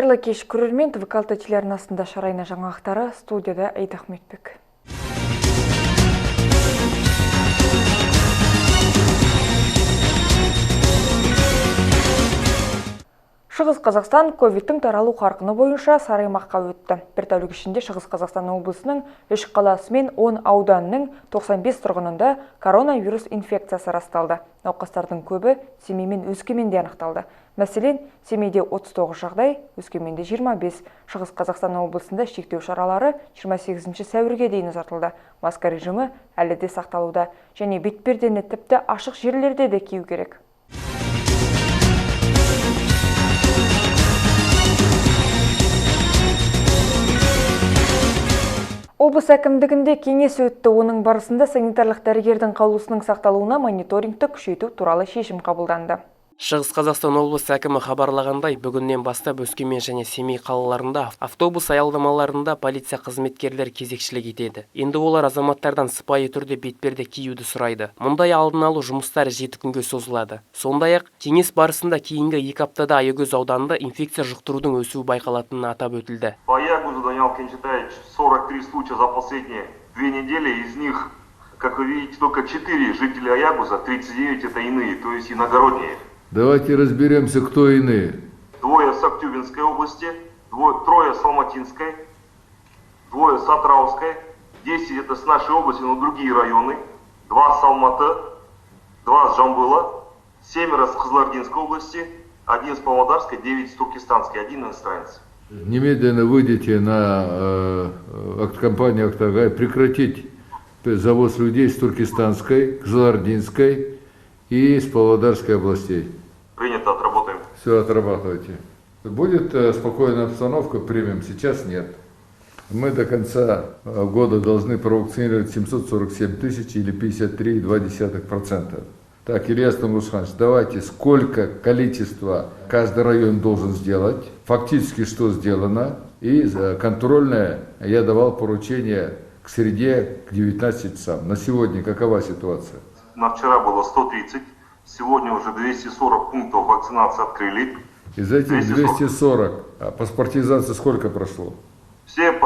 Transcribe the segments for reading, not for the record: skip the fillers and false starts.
Қайырлы кеш, көрермен. ТВК телеарнасында Шарайна жаңалықтары, студияда Аида Ахметбек. Шығыс Қазақстан ковидтің таралу қарқыны бойынша сары аймаққа өтті. Бір тәулік ішінде Шығыс Қазақстан облысының 3 қаласы мен 10 ауданының 95 тұрғынында коронавирус инфекциясы расталды. Науқастардың көбі Семей мен Өскеменде анықталды. Мәселен, Семейде 39 жағдай, Өскеменде 25. Шығыс Қазақстан облысында шектеу шаралары 28 сәуірге дейін ұзартылды. Маска режимі әлі де сақталуда. Және бетпердені тіпті ашық жерлерде де кию керек. Облыс әкімдігінде кеңес өтті. Оның барысында санитарлық дәрігердің қаулысының сақталуына мониторингті күшейту туралы шешім қабылданды. Шығыс Қазақстан облысы әкімі хабарлағандай, бүгіннен бастап Өскемен және Семей қалаларында автобус аялдамаларында полиция қызметкерлері кезекшілік етеді. Енді олар азаматтардан сыпайы түрде бетперде киюді сұрайды. Мұндай алдын алу жұмыстары 7 күнге созылады. Сондай-ақ, кеңес барысында кейінгі 2 аптада Аягөз ауданында инфекция жұқтырудың өсуі байқалатыны атап өтілді. По Аягузу Даниал Кенжетаевич 43 случая за последние 2 недели, из них, как вы видите, только 4 жителя Аягуза, 39 это иные, то есть иногородние. Давайте разберемся, кто иные. 2 с Актюбинской области, 3 с Алматинской, 2 с Атырауской, 10 это с нашей области, но другие районы, 2 с Алматы, 2 с Жамбыла, 7 с Кызылординской области, 1 с Павлодарской, 9 с Туркестанской, 1 иностранец. Немедленно выйдите на компанию «Актогай», прекратить завоз людей с Туркестанской, Кызылординской и с Павлодарской областей. Принято, отработаем. Все, отрабатывайте. Будет спокойная обстановка, примем. Сейчас нет. Мы до конца года должны провакцинировать 747 тысяч или 53,2%. Так, Ильяс Тамурсханович, давайте, сколько количество каждый район должен сделать, фактически что сделано, и контрольное я давал поручение к среде к 19 часам. На сегодня какова ситуация? На вчера было 130, сегодня уже 240 пунктов вакцинации открыли. Из этих 240, а паспортизация сколько прошло? Все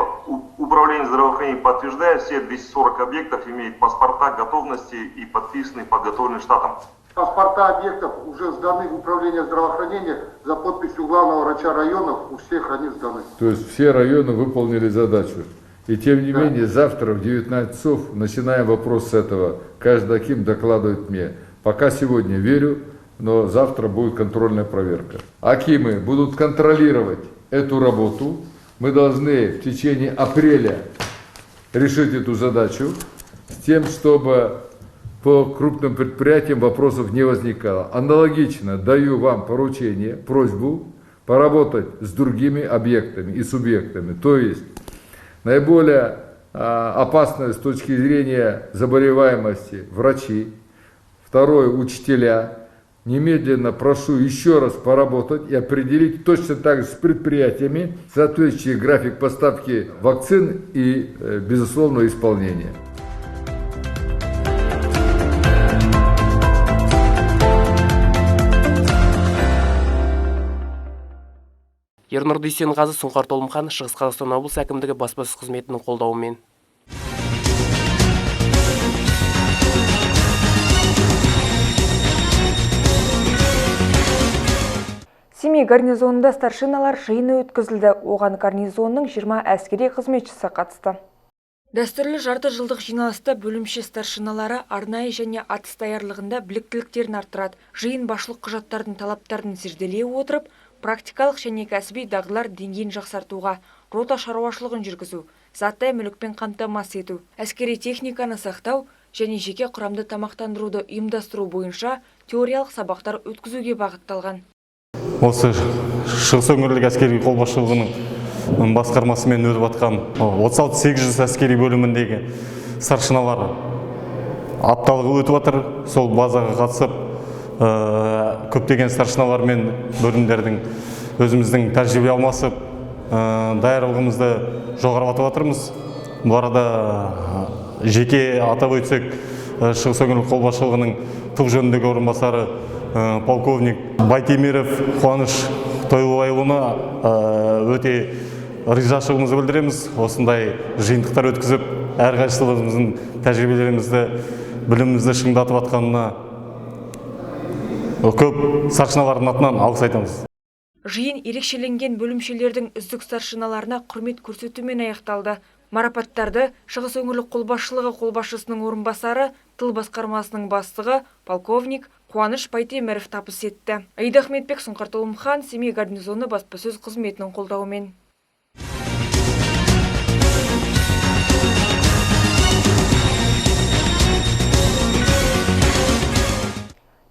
управление здравоохранения подтверждает, все 240 объектов имеют паспорта готовности и подписаны, подготовлены штатом. Паспорта объектов уже сданы в управление здравоохранения за подписью главного врача районов, у всех они сданы. То есть все районы выполнили задачу. И тем не менее, завтра в 19 часов начинаем вопрос с этого. Каждый аким докладывает мне. Пока сегодня верю, но завтра будет контрольная проверка. Акимы будут контролировать эту работу. Мы должны в течение апреля решить эту задачу с тем, чтобы по крупным предприятиям вопросов не возникало. Аналогично даю вам поручение, просьбу поработать с другими объектами и субъектами. То есть наиболее опасные с точки зрения заболеваемости врачи, второе – учителя. Немедленно прошу еще раз поработать и определить точно так же с предприятиями соответствующий график поставки вакцин и, безусловно, исполнения. Ернұр Дүйсенғазы, Сұңқар Толымхан, Шығыс Қазақстан облысы әкімдігі баспасөз қызметінің қолдауымен. Семей гарнизонында старшиналар жиыны өткізілді. Оған гарнизонның 20 әскери қызметшісі қатысты. Дәстүрлі жарты жылдық жиналыста бөлімше старшиналары арнайы және атыс даярлығында біліктіліктерін арттырады. Жиын басшылық құжаттардың талаптарын зерделей отырып, практикалық және кәсіби дағдылар деңгейін жақсартуға, рота шаруашылығын жүргізу, заттай мүлікпен қамтамасыз ету, әскери техниканы сақтау және жеке құрамды тамақтандыруды ұйымдастыру бойынша теориялық сабақтар өткізуге бағытталған. Осы Шығыс өңірлік әскери қолбасшылығының басқармасымен өтіп жатқан 36-800 әскери бөліміндегі старшиналар апталығы өтіп жатыр. Сол базаға қатысып, көптеген старшиналар мен бөлімдердің өзіміздің тәжірибе алмасып, даярлығымызды жоғарылатып жатырмыз. Бұл арада жеке атап өтсек, Шығыс өңірлік қолбасшылығының тыл жөніндегі орынбасары полковник Байтемиров Қуаныш Тойлыбайұлына өте ризашылығымызды білдіреміз. Осындай жиынтықтар өткізіп, әрқайсымыздың тәжірибелерімізді, білімімізді шыңдатып атқанына көп старшиналардың атынан алғыс айтамыз. Жиын ерекшеленген бөлімшелердің үздік старшиналарына құрмет көрсетумен аяқталды. Марапаттарды Шығыс өңірлік қолбасшылығы қолбасшысының орынбасары, тыл басқармасының бастығы, полковник Қуаныш Байтеміров табыс етті. Аида Ахметбек, Сұңқар Толымхан, Семей гарнизоны баспасөз қызметінің қолдауымен.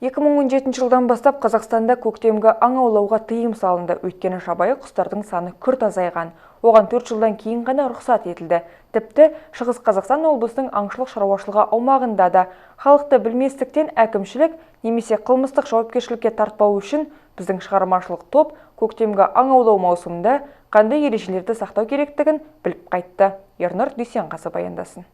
2017 жылдан бастап Қазақстанда көктемгі аң аулауға тыйым салынды. Өйткені жабайы құстардың саны күрт азайған. Оған 4 жылдан кейін ғана рұқсат етілді. Тіпті Шығыс Қазақстан облысының аңшылық шаруашылығы аумағында да халықты білместіктен әкімшілік немесе қылмыстық жауапкершілікке тартпау үшін біздің шығармашылық топ көктемгі аң аулау маусымында қандай ережелерді сақтау керектігін біліп қайтты. Ернұр Дүйсенқазы баяндасын.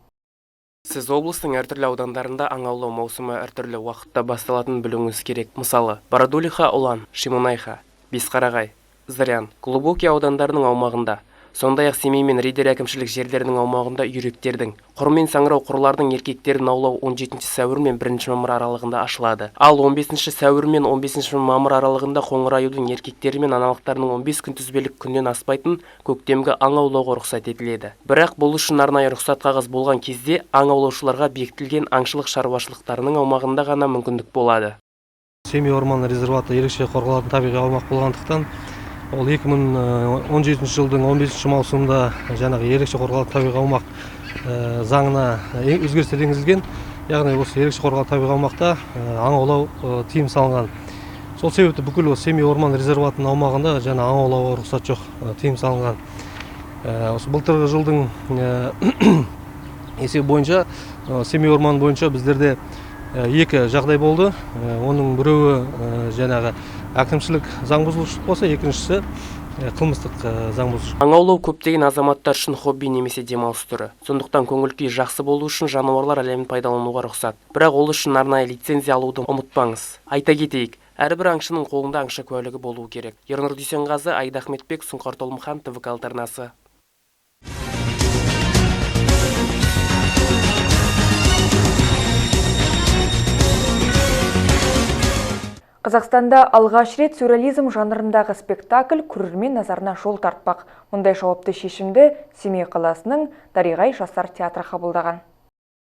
Сіз облыстың әртүрлі аудандарында аң аулау маусымы әртүрлі уақытта басталатынын білуіңіз керек. Мысалы, Бородулиха, Ұлан, Шемонаиха, Бесқарағай, Зырян, Глубокий аудандарының аумағында, сондай-ақ Семей мен Риддер әкімшілік жерлерінің аумағында үйректердің, құр мен саңырау құрлардың еркектерін аулау 17 сәуір мен 1 мамыр аралығында ашылады. Ал 15 сәуір мен 15 мамыр аралығында қоңыр аюдың еркектері мен аналықтарының 15 күнтізбелік күннен аспайтын көктемгі аң аулауға рұқсат етіледі. Бірақ бұл үшін арнайы рұқсат қағаз болған кезде аң аулаушыларға бекітілген аңшылық шаруашылықтарының аумағында ғана мүмкіндік болады. Семей орман резерваты ерекше қорғалатын табиғи аумақ болғандықтан, ол 2017 жылдың 15 маусымында жаңағы ерекше қорғалатын табиғи аумақ заңына өзгерістер енгізілген. Яғни осы ерекше қорғалатын табиғи аумақта аң аулау тыйым салынған. Сол себепті бүкіл осы Семей орман резерватының аумағында жаңа аң аулауға рұқсат жоқ, тыйым салынған. Осы былтырғы жылдың есебі бойынша Семей орманы бойынша біздерде екі жағдай болды. Оның біреуі жаңағы әкімшілік заң бұзушылық болса, екіншісі қылмыстық заң бұзушылық. Аң аулау көптеген азаматтар үшін хобби немесе демалыс түрі. Сондықтан көңіл күй жақсы болу үшін жануарлар әлемін пайдалануға рұқсат. Бірақ ол үшін арнайы лицензия алуды ұмытпаңыз. Айта кетейік, әрбір аңшының қолында аңшы куәлігі болуы керек. Ернұр Дүйсенғазы, Аида Ахметбек, Сұңқар Толымхан, ТВК арнасы. Қазақстанда алғаш рет сюрреализм жанрындағы спектакль көрермен назарына жол тартпақ. Мұндай жауапты шешімді Семей қаласының Дариғай жастар театры қабылдаған.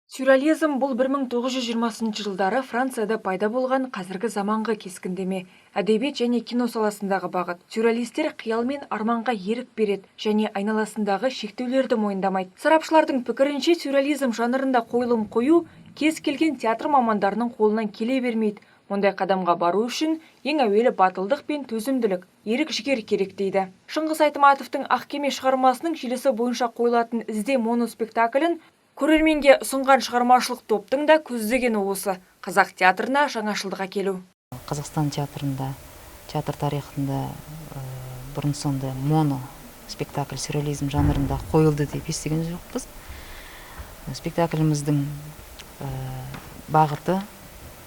Сюрреализм бұл 1920 жылдары Францияда пайда болған қазіргі заманғы кескіндеме, әдебиет және кино саласындағы бағыт. Сюрреалистер қиял мен арманға ерік береді және айналасындағы шектеулерді мойындамайды. Сарапшылардың пікірінше, сюрреализм жанрында қойылым қою кез келген театр мамандарының қолынан келе бермейді. Мұндай қадамға бару үшін ең әуелі батылдық пен төзімділік, ерік жігер керек дейді. Шыңғыс Айтматовтың Ақ кеме шығармасының желісі бойынша қойылатын Ізде моноспектаклін көрерменге ұсынған шығармашылық топтың да көздегені осы. Қазақ театрына жаңашылдық әкелу. Қазақстан театрында, театр тарихында бұрын сондай моно спектакль сюрреализм жанрында қойылды деп естіген жоқпыз. Спектакліміздің бағыты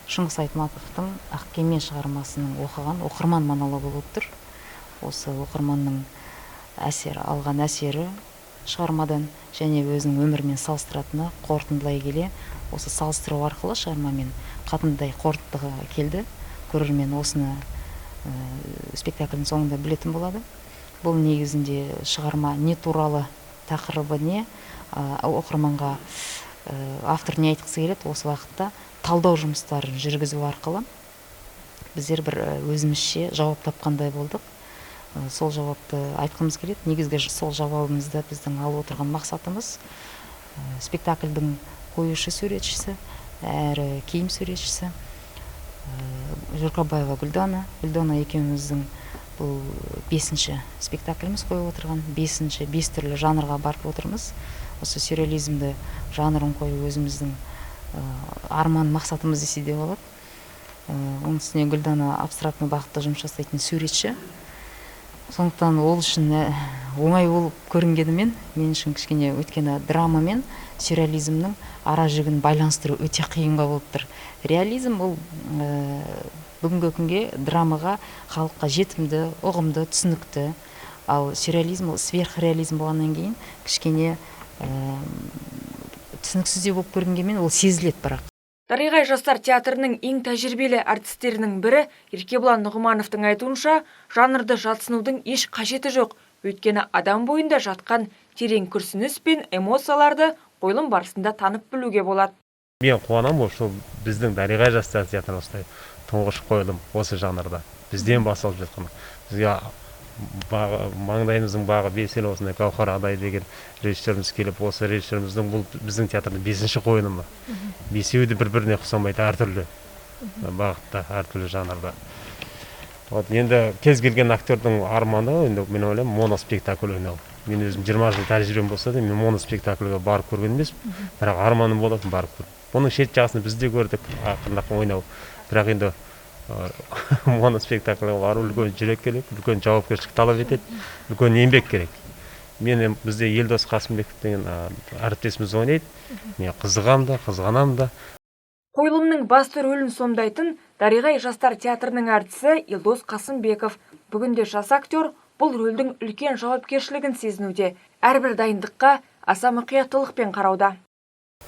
Шыңғыс Айтматовтың Ақ кеме шығармасының оқыған оқырман монологы болып тұр. Осы оқырманның алған әсері шығармадан және өзінің өмірімен салыстыратыны қорытындылай келе, осы салыстыру арқылы шығармамен қандай қорытындыға келді, көрермен осыны спектакльдің соңында білетін болады. Бұл негізінде шығарма не туралы, тақырыбы не, оқырманға автор не айтқысы келеді, осы уақытта талдау жұмыстарын жүргізу арқылы біздер бір өзімізше жауап тапқандай болдық. Сол жауапты айтқымыз келеді. Негізгі сол жауабымызды біздің алып отырған мақсатымыз спектакльдің қоюшы суретшісі, әрі киім суретшісі Жұрқабаева Гүлдана. Гүлдана екеуміздің бұл 5-ші спектакліміз қойып отырған, 5-ші, 5 түрлі жанрға барып отырмыз. Осы сюрреализмді жанрын қою өзіміздің арман мақсатымыз десе де болады. Оның үстіне Гүлдана абстрактны бағытта жұмыс жасайтын суретші. Сондықтан ол үшін оңай болып көрінгенімен, мен үшін кішкене, өйткені драма мен сюрреализмнің ара жігін байланыстыру өте қиынға болып тұр. Реализм бұл Бүгінгі күнге драмаға халыққа жетімді, ұғымды, түсінікті. Ал сюрреализм ол сверхреализм болғаннан кейін кішкене түсініксіз болып көрінгенмен ол сезіледі бірақ. Дариғай жастар театрының ең тәжірибелі әртістерінің бірі Еркебұлан Нұғымановтың айтуынша, жанрды жатсынудың еш қажеті жоқ. Өйткені адам бойында жатқан терең күрсініс пен эмоцияларды қойылым барысында танып білуге болады. Мен қуанамын, что біздің Дариғай жастар театры осындай тұңғыш қойылым осы жанрда бізден басталып жатқан. Бізге маңдайымыздың бағы бес ел осындай Гауһар Адай деген режиссеріміз келіп, осы режиссеріміздің бұл біздің театрдың 5-ші қойылымы. Бесеуі де бір-біріне ұқсамайды, әртүрлі бағытта, әртүрлі жанрда. Вот енді кез келген актердің арманы, енді мен ойлаймын, моноспектакль ойнау. Мен өзім 20 жыл тәжірибем болса да, мен моноспектакльге барып көрген емеспін, бірақ арманым болатын барып көру. Бұның шет жағасын біз де көрдік, ақырын-ақырын ойнау. Бірақ енді моноспектакльге бару үлкен жүрек керек, үлкен жауапкершілік талап етеді, үлкен еңбек керек. Мен бізде Елдос Қасымбеков деген әріптесіміз ойнайды. Мен қызығам да, қызғанам да. Қойылымның басты рөлін сомдайтын Дариғай жастар театрының әртісі Елдос Қасымбеков. Бүгінде жас актер бұл рөлдің үлкен жауапкершілігін сезінуде. Әрбір дайындыққа аса мұқияттылықпен қарауда.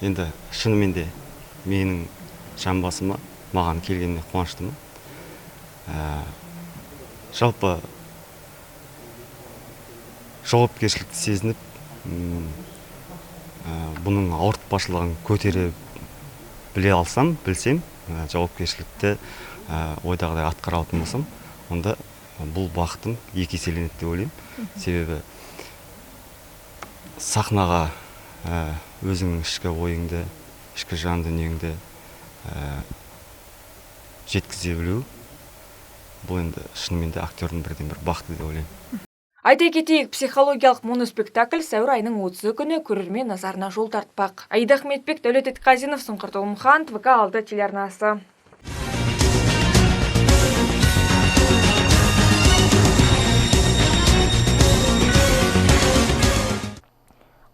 Енді шынымен де менің жан басыма маған келгеніне қуаныштымын. Жалпы жауапкершілікті сезініп, бұның ауыртпашылығын көтере біле алсам, білсем, жауапкершілікті ойдағыдай атқара алатын болсам, онда бұл бақытым екі еселенеді деп ойлаймын. Себебі сахнаға өзіңнің ішкі ойыңды, ішкі жан дүниеңді жеткізе білу, бұл енді шынымен де актердің бірден бір бақыты деп ойлаймын. Айта кетейік, психологиялық моноспектакль сәуір айының 30 күні көрермен назарына жол тартпақ. Аида Ахметбек, Дәулет Етқазинов, Сұңқар Толымхан, ТВК 6 телеарнасы.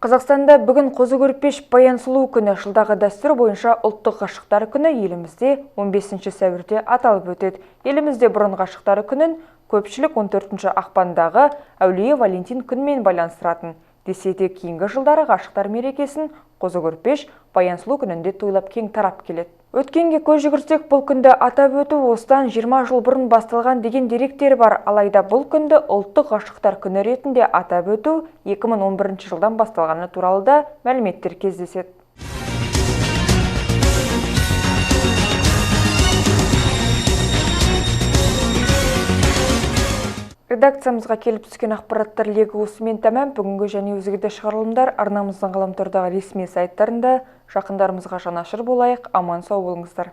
Қазақстанда бүгін Қозы Көрпеш Баян Сұлу күні. Жылдағы дәстүр бойынша ұлттық ғашықтар күні елімізде 15 сәуірде аталып өтеді. Елімізде бұрын ғашықтар күнін көпшілік 14 ақпандағы Әулие Валентин күнімен байланыстыратын. Десе де кейінгі жылдары ғашықтар мерекесін Қозы Көрпеш Баян Сұлу күнінде тойлап кең тарап келеді. Өткенге көз жүгірсек, бұл күнді атап өту осыдан 20 жыл бұрын басталған деген деректер бар. Алайда бұл күнді ұлттық ғашықтар күні ретінде атап өту 2011 жылдан басталғаны туралы да мәліметтер кездеседі. Редакциямызға келіп түскен ақпараттар легі осымен тәмам. Бүгінгі және өзге де шығарылымдар арнамыздың ғаламтордағы ресми сайттарында. Жақындарымызға жанашыр болайық, аман сау болыңыздар.